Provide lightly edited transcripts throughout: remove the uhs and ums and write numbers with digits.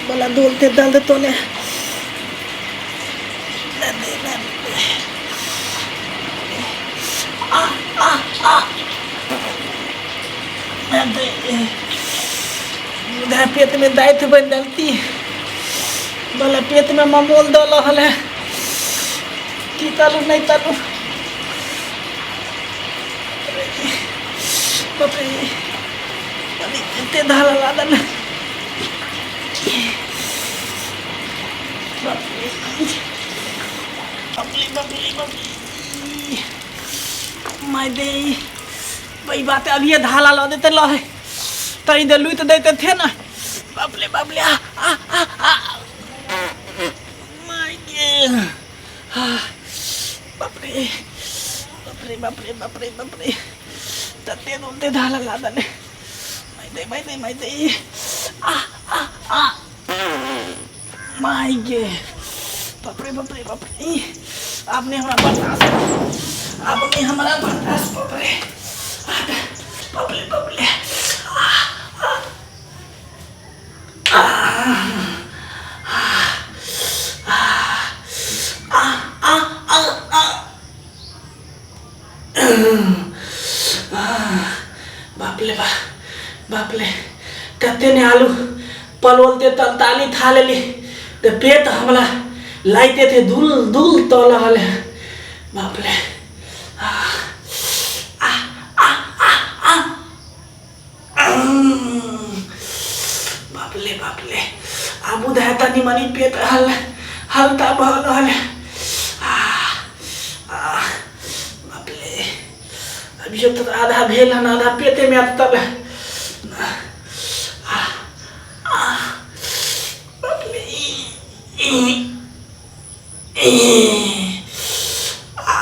बला धोलते दल दे तोले आ आ आ उधर पेट में दाइत बन डलती बला पेट में ममोल दल रहल है की तलू नहीं तलू बाप रे अरे एते धाला लागल बाप रे बाप रे बाप रे बाप रे my दे वही बात है अभी ये धाला ला देते ला है तई दे लुई तो देते थे ना बाप रे बाप रे आ आ आ आ my गे बाप रे बाप रे बाप रे बाप रे बाप रे तते दुलते धाला लागल माय दे माय दे माय दे आ आ आ my गे बाप रे बाप रे बाप रे आपने हमरा बर्दाश्त आपने हमरा बर्दाश्त बाप रे बाप रे बाप रे आ आ आ आ आ आ बाप रे बा बाप रे कते ने आलू पलोलते तलताली था लेली तो पेट हमरा लाइते थे दुल दुल तल हले बाप रे आ आ आ आ आ बाप रे बाप रे आब उधर तनी मनी पेट हल हल्का भल हल आ आ बाप रे अभी तो आधा भेल हन आधा पेटे में तब आ आ बाप रे ई ई आ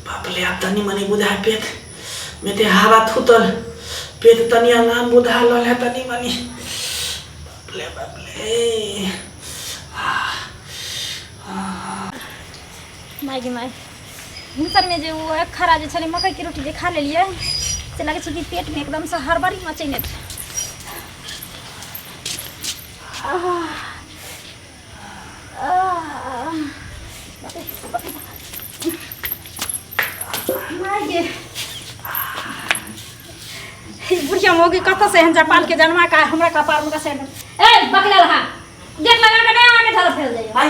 बाप रे आब तनी मनी बुझा पेट में ते हवा थूतल पेट तनी आराम बुझा लल है तनी मनी बाप रे बाप रे माय गे माय भिनसरमे जे ओ एक खरा जे छलै मकइके रोटी जे खा लेलियै से लगै छै कि पेटमे एकदमसँ हड़बड़ी मचेने छै। आह, बुढ़िया मौगी कतऽ से एहन जापान के जन्मा का हमरा कपार में कसे ए बकले रहा गेट लगा के नहीं आके धर फेल जाइए आई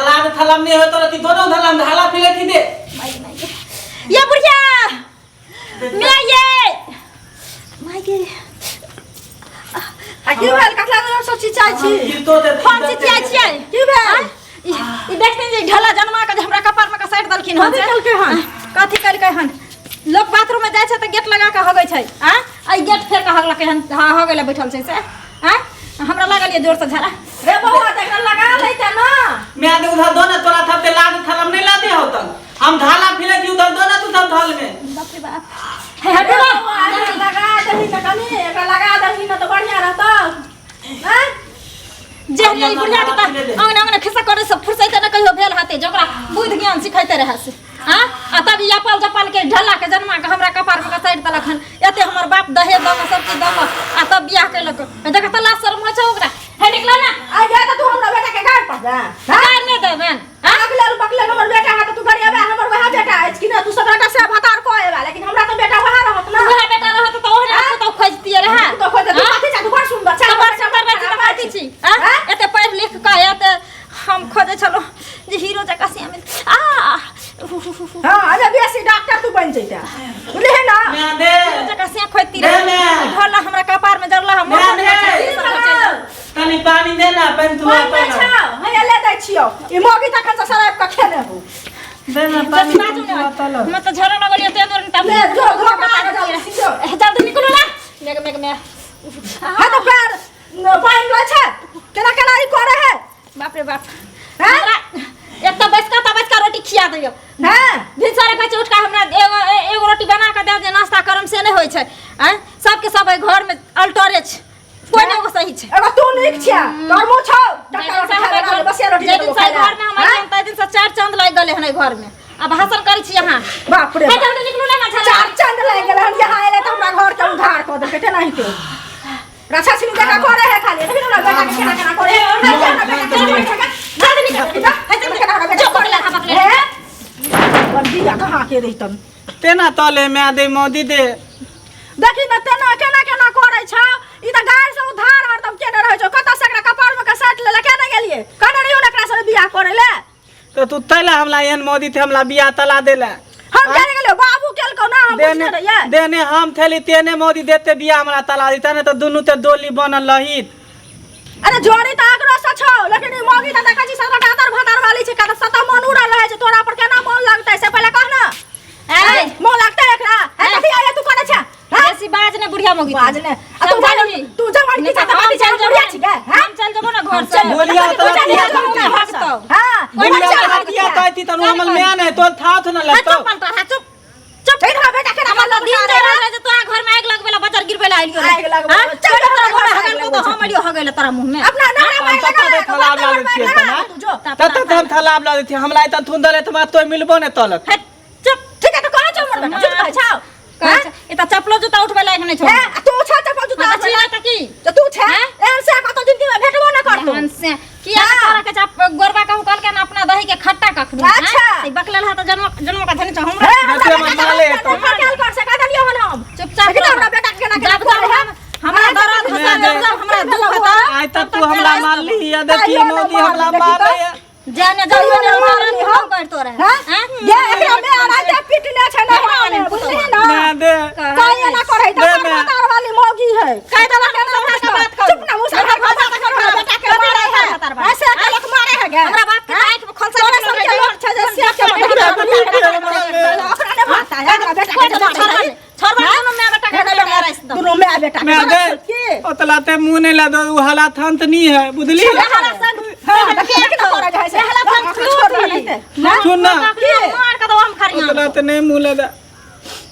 लाल थलाम नहीं हो तो रति दोनों थलाम धाला फिले थी दे माई माई ये बुढ़िया मैं ये माई के आ की भेल कथला में सब चिचाइ छी हम चिचियाइ छियै की भेल ई ई देखते जे ढेला जन्मा के जे हमरा कपार में कसारि देलखिन हन कथी केलकै हन? कथी केलकै हन लोक बाथरूम में जाइ छै तऽ गेट लगा के हगै छै आ ई गेट फेर के हगलकै हन हँ हगै लए बैठल छै से आ हमरा लागल ये जोर से झाड़ा रे बौआ तऽ एकरा लगा लैते ना मैं दे उधर दो ना तोरा था ते लाद थलम नहीं लादे हो तन हम धाला फिले थी उधर दो ना तू सब धल में बाप रे बाप हे हटो रे बौआ, एकरा लगा दही तऽ कनी एकरा लगा दही ने तऽ बढ़िया रहतौ हैं जे नहीं बुढ़िया के तऽ अंगना अंगना खिस्सा करे से फुर्सत न कहियो भेल हते जकरा बुद्धि ज्ञान सिखैते रहे से हाँ आ तब ई अपाल जपाल के ढला के जन्मा के हमरा कपार में कसारि देलक हन एते हमर बाप दहेज दऽ सब चीज दऽ आ तब बियाह केलक देख तऽ लाज शरम होइ छै ओकरा हे निकल ना आ जा तऽ तू हमरा बेटा के गाड़ पर जा गाड़ नहि देबेन हाँ बकलेल बकलेल हमर बेटा है तऽ तू गरियाबे हमर वएह बेटा अछि कि ना तू सबटा से भतार कऽ एबा लेकिन हमरा तऽ बेटा वएह रहत ना वएह बेटा रहत तऽ ओहने पुतहु खोजतियै रहए तू तऽ खोज तू कथी छै तू बड़ सुन्दर छै तऽ बड़ सुन्दर रहै छी तऽ कथी छी आँ? एते पढ़ि लिख कऽ एते हम खोजै छलहुँ जे हीरो जकाँ से मिल आ हु, हु, हु, हु। हाँ अरे बेसी डॉक्टर तू बन जैता बुझलिही ना मैं दे हीरो जकाँ से खोजती दे रहे ने। ढोला हमरा कपार में जड़ला हम दे ने। तनी पानी दे ना पानी तू पानि नहि छौ हैया ले दै छियौ ई मौगी तखन से सराप के खेने हो दे ना पानी बाजू ने हम तऽ झड़ लगल ये तें तब ले जो धो के आगे जल्दी जो जल्दी निकलू ना मेघ मेघ में हाँ तो पैर पानि लै छै केना केना ई करे है बाप रे बाप हैं? हमरा एक तऽ बैसका तऽ बैसका रोटी खिया दैयो हैं भिनसरे कहै छै उठि कऽ हमरा एगो एगो रोटी बना कऽ दए जे नाश्ता करम से नहि होइ छै आँय सबके सब एहि घरमे अल्टरे छै कोइ नहि एगो सही छै एगो तू नीक छिया तोहर मुँह छौ जाहि टका दिन से रोटी हमरा खाय घर- बसिया रोटी जाहि दिन से खाय घरमे हम अयलियै ताहि दिन से चारि चाँद लागि गेलै हन एहि घरमे आ भाषण करै छी अहाँ बाप रे हे बाप। जल्दी निकलू ने ना चार चांद लागि गेलै हन यहाँ एलै तऽ हमरा घर के उधार कऽ देलकै तेनाहिते रक्षा छिनी जका करे है खाली देखी ना बेटा के केना केना करे है हमरा बेटा के केना केना जल्दी निकल जा जल्दी निकल हमरा बेटा जो पकड़ ला पकड़ हे बंदी जा कहाँ के रहितन तेना तले मैं दे मोदी दे देखी न तेना केना केना करै छौ ई त गाय से उधार हरदम केने रहै छौ कतऽ से एकरा कपार में के साटि लेले केने गेलियै कहने रहियौ ने एकरा से बियाह करै ले तो तू तैला हमला एहन मोदी थे हमला बियाह तला देला हम केने गेलियै बाबू केलकौ ना हम देने बुझने रहियै देने हम थेली तेने मोदी देते बियाह हमरा तला देता ने तो दुनू ते डोली बनल रहित अरे जोड़ी त आकरो से छौ लेकिन ई मौगी त देखै छी सबटा दादर भादर वाली छै कतऽ सता मन उड़ल रहै छै तोरा पर केना मन लगतै से पहिले कह ना ए मन लगतै एकरा ए कथी आया तू करै छै हाँ? बेसी बाज ने बुढ़िया मौगी बाज ने आ तू समझा जवान ली। तू जवान नहीं की तो छे हम कथी चल छै बुढ़िया जेबो छी गे हाँ? हम चल जेबो ना घर से बोलिया तू तोरा चल बियाह जेबो करती। ना घर से। हाँ बोलिया चल तोरा बियाह तैती तनु हमर म्या नहीं तोर थाथ न लगतो चुप पलटा हा चुप चुप ठीक है बेटा के हमर तो दिन दे रहल जे तोरा घर में आगि लगबेला बजर गिरबेला आइलियो आगि लगबेला। हाँ? चल, चल तोरा हमरा घर घर हगल आगि को तो हम आइलियो हगेला तोरा मुंह में अपना नहरा हम में तब लगा तक थलाब ला लै छियै तना तू जो तब तक हम थलाब ला देती हमरा इतना थुन दले त तो मिलबो ने तलक हे चुप ठीक है तो कहाँ छौ हमर बेटा झूठ कहै छौ कहै छै, ई त चप्पलो जूता उठबै लायक नहि छौ हे आ तू छौ चप्पल जूता हाँ, तऽ छियै तऽ की तो तू छे हैं? एहन से कतौ जिंदगी में भेटबो न करतौ एहन से किया हाँ। तोरा के चाप गोरबा कहू कहलकै ने अपना दही के खट्टा कखनो हैं? अच्छा। ई बकलेल हा तऽ जन्म जन्म के धनी छौ हमरा हे हमरा बेटा बेटा के माले हमरा तो। नौकर कैल कर से कह देलियौ हन हम चुपचाप लेकिन रह। हमरा बेटा के केना केना जब जब करे है हमरा दर्द होता मैं जब जब हमरा दुख होता आइ तक तू हमरा मारली या देखी कहियो न मोदी मारली, हमरा देखी मारे तऽ। जाने कहियो जाने न मारली हम। करतो रहे हैं? हैं? ये एकरा में अराइते पीटने छै ना हमरा हमरा पुतहु। बुझली ना मैं दे काहे ना करे दे त मैं। मातार वाली मौगी है कह देलक हम हमरा के बात करू। चुप ना मुंह से भाषा त कर हमरा बेटा के मारे है ऐसे के लोग मारे है गे हमरा बाप के आँख में खोलसा तोरा सब के लोग छै जे से के मारे एकरा पीट हमरा ले। ओकरा ने मारता है हमरा बेटा के मारे है छोड़बा दुनू माय बेटा के लगा राइस दो दुनू माय बेटा के मैं दे की ओतला ते मुंह नहीं ला दो उ हालात हंत नहीं है बुझली हला संग हां देखि ना करे जाय से हला संग छोड़ देते सुन ना मार के दो हम खरियां ओतला ते नहीं मुंह ला दे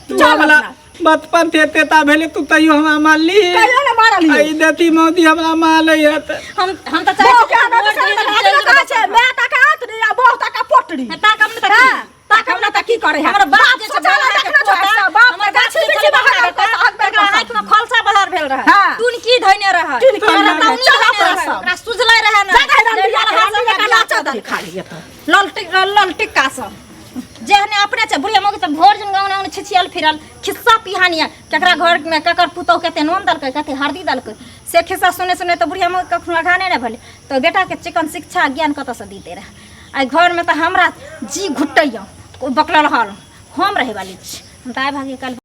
तू चल हमरा अपना। बचपन थे तेता भेले तू तैयो हमरा मारली कहियो ना मारली आई देती मौदी हमरा मारले है त हम हम त चाहे बहु के आदत छै तऽ आदत कहाँ छै माय तक आतरी आ बहु तक पोटरी ताकम न त हाँ, ताकम न तऽ की करे है हमर बाप जे छै सोचल बाप देखना छौ ऐसा, बाप हमर तऽ गाछी गाछी बिरछी बाहर आयल तऽ आग बेर एकरा आँखि में खोलसा बहर भेल रहे हाँ। टुनकी धइने रहे टुनकी ओकरा धइने तौनी चल धइने अपना रहे सब। ओकरा सुझलै रहे ने जादा राम बिया के राम बिया के नाचऽ दल दही खाली एतऽ ललटिक ललटिक्का सब जेहने अपने छै बुढ़िया मौगी सब भोर जन गाँव गाँव छिछियल फिरल खिस्सा पिहानी केकरा घर में केकर पुतोह कते नून देलकै कते हरदी देलकै से खिस्सा सुने सुने तऽ बुढ़िया मौगी कखनो अघाने नहि भेलै तऽ बेटाके चिकन शिक्षा ज्ञान कतऽसँ दिते रहए आइ घरमे तऽ हमरा जी घुटैया बकलल हल हम रहै वाली छी हम तऽ आइ भागी काल्हि।